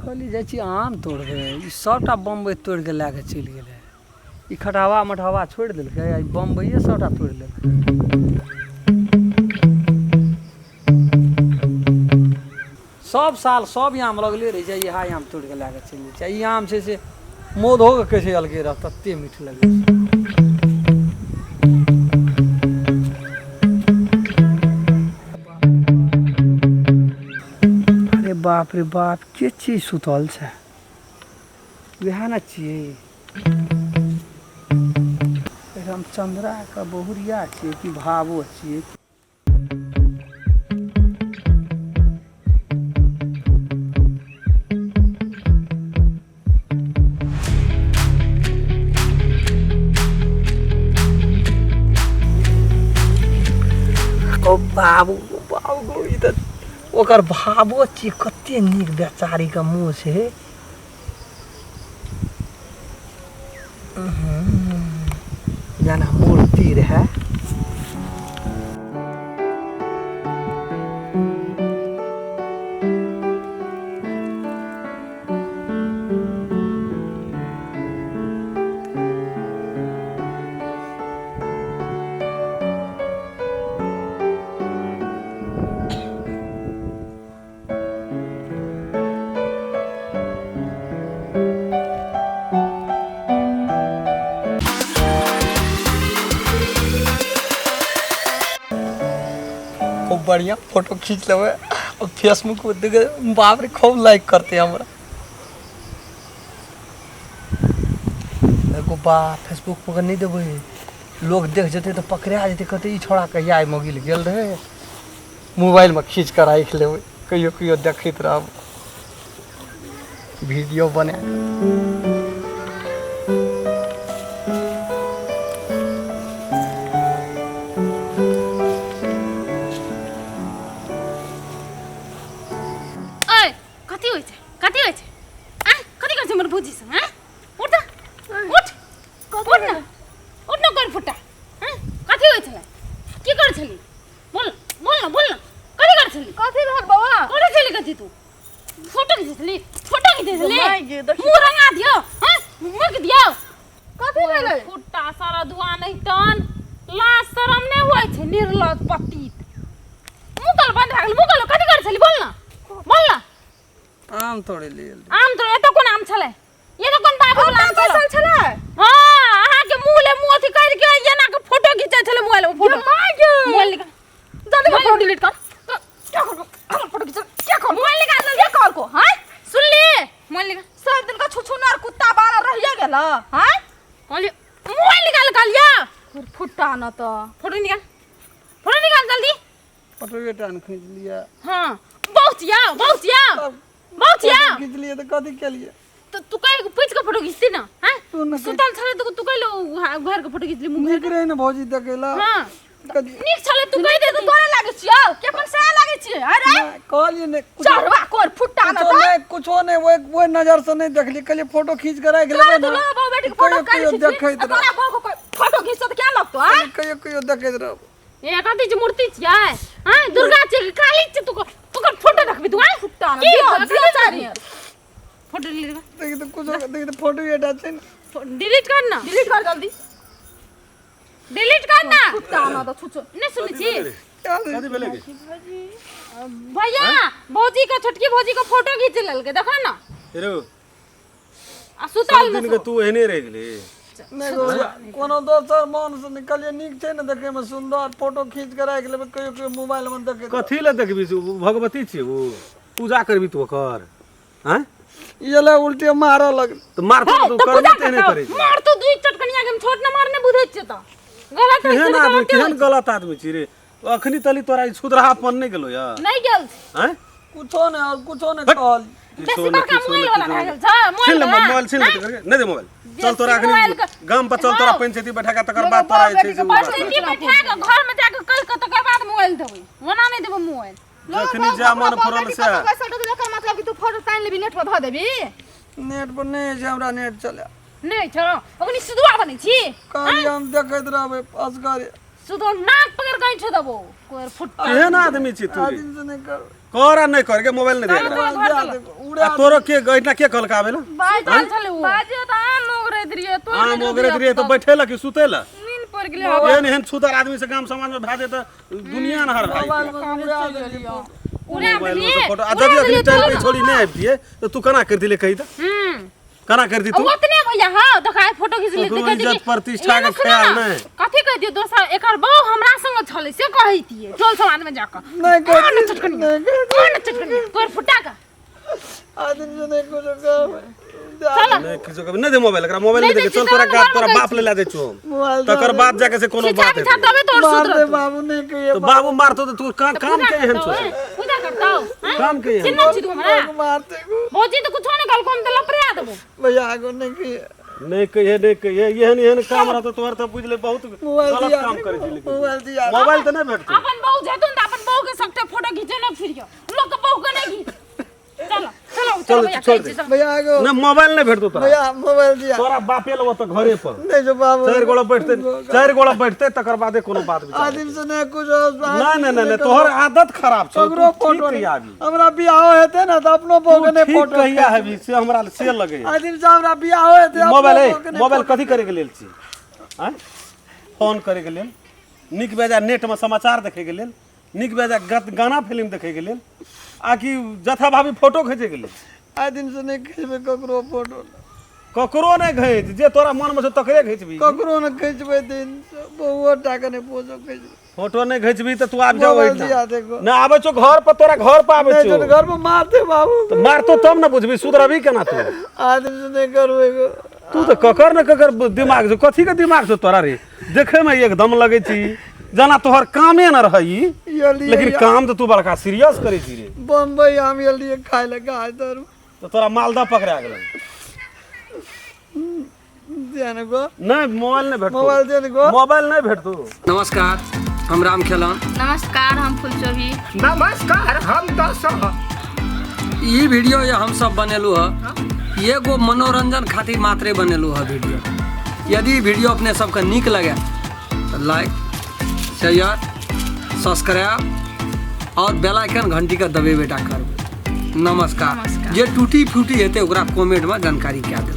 कहली जाइ छी आम तोड़बै, ई सभटा बम्बइ तोड़ि कऽ लए कऽ चलि गेलै। ई खटावा मठावा छोड़ि देलकै आ ई बम्बइए सभटा तोड़ि लेलकै। सब साल सब आम लगले रहै छै, इएह आम तोड़ि कऽ लए कऽ चलि जाइ छै। ई आम छै से मधोके कहै छै अलगे रहत, तते मीठ लगै छै। अरे बाप रे बाप, के चीज सुतल छै? वएह ने छियै रामचंद्राके बहुरिया छियै कि भावो छियै? ओ बाबू बाबू, ई तऽ ओकर भावो छियै। कते नीक बेचारीके मुँह छै, जेना मूर्ति रहै। खूब बढ़िया फोटो खींच लेबै और फेसबुक पर देखे, बाप रे, खूब लाइक करते हमरा। एगो बा फेसबुक पर नहीं देबै, लोग देख जेतै तऽ पकड़ा जेतै, कहतै ई छोड़ा कहिया मोगिल गेल रहै। मोबाइलमे खींच कऽ राखि लेबै, कहियो कहियो देखैत रहब वीडियो बना कऽ। ओए, कथी होइ छै? कथी होइ छै? आ कथी करै छै हमर भौजी संग? आ उठ त, उठ, उठ न, उठ न, गोर फुट्टा। हँ, कथी होइ छलै? की करै छली? बोल, बोल न, बोल न, कथी करै छली? कथी भेल बौआ? करै छली कथी तू? फोटो खींचै छली, फोटो खींचै छली। माय गे, देखी। मुँह रंगा दियौ, हँ, मुक दियौ। कथी भेलै? फुट्टा सारा धुआ नहीं तन लाज शरम नहीं होइ छै निर्लज पतित। मुँह कल बंद भए गेल, मुँह कल। कथी करै छली? बोल न, बोल न। आम तोड़ै लेल। आम तो एतऽ कोन आम छलै? ये तो कोन बाबू वाला आम छलै? बैसल छलै। हाँ, अहाँ के मुँह ले मुँह अथी कर के एना के फोटो घिचै छलै मोबाइल में फोटो। माय गे, मोबाइल निकाल। जल्दी फोटो डिलीट कर। क्या करबो हमर फोटो घिचल? क्या करबो? मोबाइल निकाल जल्दी। क्या करबो? हां, सुन ले, मोबाइल निकाल। सब दिन का छुछुनर कुत्ता बारा रहिए गेल। हां, कहलिए मोबाइल निकाल, कहलिए फुट्टा न त। फोटो निकाल, फोटो निकाल जल्दी। फोटोए टा ने खींच लिअ। हाँ, बहुत या, बहुत या, बहुत या। फोटो खींच लिअ तऽ कथी केलियै? तो तू कहे पूछ के फोटो खींचती ना? हैं, तू न। सुतल छले तो तू कहे घर के फोटो खींच ली मुंह? नीक रहै ने भौजी देखै ला? हाँ, कथी नीक छले, तू कहि दे। तू तोरे लागे छियौ के अपन से लागे छियै? अरे नहि, कहलियै ने कुछो। चढ़वा कोर फुट्टा न कुछो त। नहि, कुछो नहि, ओहि ओहि नजर से नहि देखलियै। कहलियै फोटो खींच के राखि लेबै तू ने, लो बहू बेटी के फोटो कहियो काहे कहियो खींचबी? देखैत आ तोरा रहब। बहू के फोटो घीचतो त क्या लगतो? आ कहियो कहियो देखैत रहब। ए, कथी छै? मूर्ति छियै? हैं, दुर्गा छै कि काली छै? तू ओकर फोटो रखबी तू? हैं, फुट्टा न की दियो कथी दियो छै? चारी। फोटो डिलीट कर। देखी तऽ कुछो, देखी तऽ फोटो एटा छै ने। डिलीट कर ना। डिलीट कर जल्दी। डिलीट कर ना। फुट्टा न त छुछो। नहीं सुनै छी? कथी भेलै गे? भैया, भौजी के, छोटकी भौजी के फोटो घीच लेलकै, देखो ना। रो आ सुतल सब में दिन के तू एहने रहि गेली। नहि गो, कोनो दोसर मन से निकलियै। नीक छै ने देखै मे सुन्दर, फोटो खींच के राखि लेबै, कहियो कहियो मोबाइल मे देखैत रहब। कथी लए देखबी से? ओ भगवती छियै, ओ पूजा करबी तू ओकर? आँय, ई एलै उल्टे मारऽ लगलै। तऽ मारतौ हौ, तऽ तऽ करबी पूजा तऽ एहने करतौ। करै छै। मारतौ दुई चटकनिया के, हम छोट न मारने बुझै छियै तऽ गलत होइ छै। केहन तऽ आदमी गलते केहन होइ छै। गलत आदमी छी रे। अखनी तली तोरा ई छुदराहापन नहि गेलो या? नहि गेल छै। आँय, कुछो नहि, और कुछो नहि कहल। किछो बेसी नहि, बड़का किछो मोबाइल नहि, वाला किछो भए नहि। गेल छै छीन मोबाइल ले वाला। मोबाइल, छीन ले करके नहि दे मोबाइल। चल तोरा बेसी मोबाइल अखनी के- गाम पर चल, तोरा हौ। पंचायती बैठा के तकर बाद तोरा जे छै से ओ बात। पंचायती बैठा के घर में जाके कहि के तकर बाद मोबाइल देबै, ओना नहि देबै मोबाइल। जखनी जा मन फरल से। एकर मतलब कि तू फोटो तानि लेबी, नेट पर धऽ देबी? नेट पर नहि छै हमरा नेट चले। नहि छौ, ओकनी सिधुआ बनै छी। कहलियै हम देखैत रहबै असगरे। सुधो नाक पकड़ के ऐठ देबो कोर फुट केहन आदमी छी तू रे? आदमी से नहीं कर कर आ नहि कर के मोबाइल नहि दे एकरा। मोबाइल दिया देखो उड़ा आ तोरो के एहिना के कहलक आबै ला बाजल छलै ओ बाजे तऽ आम ओगरैत रहियै तोड़ आम ओगरैत रहियै तऽ बैठे ला कि सुते ला नींद पड़ि गेलै एहन एहन छूतर आदमी से गाम समाज में भए जेतै तऽ दुनिया नहर भए जेतै। मोबाइल में उड़ा देलियै उड़ा मोबाइल में देलियै से फोटो आ जब अखनी टाइम पे छोड़ी नहि आबितियै तऽ तू केना करि दिले कही तऽ हम्म केना करि दी तू ओतने भैया हाँ देखा फोटो खींच लेते ककरो कहती इज्जत कि- प्रतिष्ठा एना के सुनो ख्याल ना, नहि। कथी कह दियो दोसर एकर बहु हमरा संग छलै से कहैतियै टोल समाज में जाकर नहीं कोन कहती चटकनी नहीं कहती कोन चटकनी कोर फुटा का आदमी से नहीं कुछ कर चलो नहि किछो कहबै नहि दे मोबाइल एकरा मोबाइल नहि नहि दै दे चल छी, तोरा तब गा हम तोरा घरमे बाप ले ला दै छौ हम मोबाइल तकर बाद जाके से कोनो खिचा बात खिचा हेतै तबे तोर मार दे सुधरत बाबू नहीं कहिए तऽ बाबू मारतो तऽ तू काम काम के एहन छौ पूजा करतौ हैं? काम के एहन चिन्है छी तू हमरा मारते को भौजी तऽ कुछो नहि कहलको हम तऽ लपरा देबो भैया आगो नहीं कहिए नहि कहिए नहि कहिए एहन एहन काम रहतो तोहर तऽ बुझ ले बहुत मोबाइल गलत दिया काम करै छी लेकिन मोबाइल दिया मोबाइल तऽ नहि भेटतौ अपन बहू जेतुन तऽ अपन बहू के सबटा फोटो घीचे ने फिरियो लोक के बहू के नहि घीच चलो चलो चलो चल, भैया छोड़ कहै दे। छी सब। भैया आगो नहि मोबाइल नहि भेटतौ तोरा भैया मोबाइल दिया तोरा बापे लग तऽ घरे पर नहीं जो बाबू चारि गोड़ा बैठते चारि गोड़ा बैठते तकर बादे कोनो बात विचार आदमी से नहीं कुछ नहि नहि नहि नहि तोहर आदत खराब छौ ककरो तू ठीक फोटो कहिया आबी हमरा बियाह हेतै ने तऽ अपनो बहू के तू नहीं ठीक फोटो कहिया हेबी से हमरा से लगैया आदमी से हमरा बियाह हेतै अपनो मोबाइल बहू के ए नहीं मोबाइल कथी करैके लेल छी आँय फोन करैके लेल नीक बेजा नेटमे समाचार देखैके लेल नीक बेजा गाना फिल्म देखैके लेल आ कि जथा भाभी फोटो खींचैके लेल आइ दिन से नहि खिचबै ककरो फोटो ककरो नहि घींच जे तोरा मनमे छौ तकरे घींचबी ककरो नहि खिचबै दिन से बौओ टाके नहि फोटो खिचबै फोटो नहि घींचबी तऽ तू आबि जाओ मोबाइल ओहिठाम दिया देखो नहि आबै छौ घर पर तोरा घर पर आबै नहि छौ तो घर में मारते बाबू तऽ मारतो तब ने बुझबी सुधरबी केना तू आदमी से नहि करबै गो तू तऽ ककर ने ककर दिमाग छौ कथी के दिमाग छौ तोरा रे देखैमे एकदम लगै छी जेना तोहर कामे न रहै ई ये लिए लेकिन काम तऽ तू बड़का सीरियस करै छी रे बम्बई आम ये लिए खाय ले गाछ तर तऽ तोरा मालदह पकड़ा गेलै दिया ने गो नहि मोबाइल नहि भेटतौ मोबाइल दिया ने गो मोबाइल नहि भेटतौ नमस्कार हम राम खेलन। नमस्कार, हम फुलचोभी। नमस्कार, हम दशरथ। ई वीडियो ये हम सब बनेलू है एगो मनोरंजन खातिर मात्रे बनेलू है वीडियो। यदि वीडियो अपने सबके नीक लगे तो लाइक शेयर सब्सक्राइब और बेल आइकन घंटी के दबेबे टा करबै। नमस्कार। नमस्कार। जे टूटी फूटी हेतै ओकरा कमेंट में जानकारी कए देबै।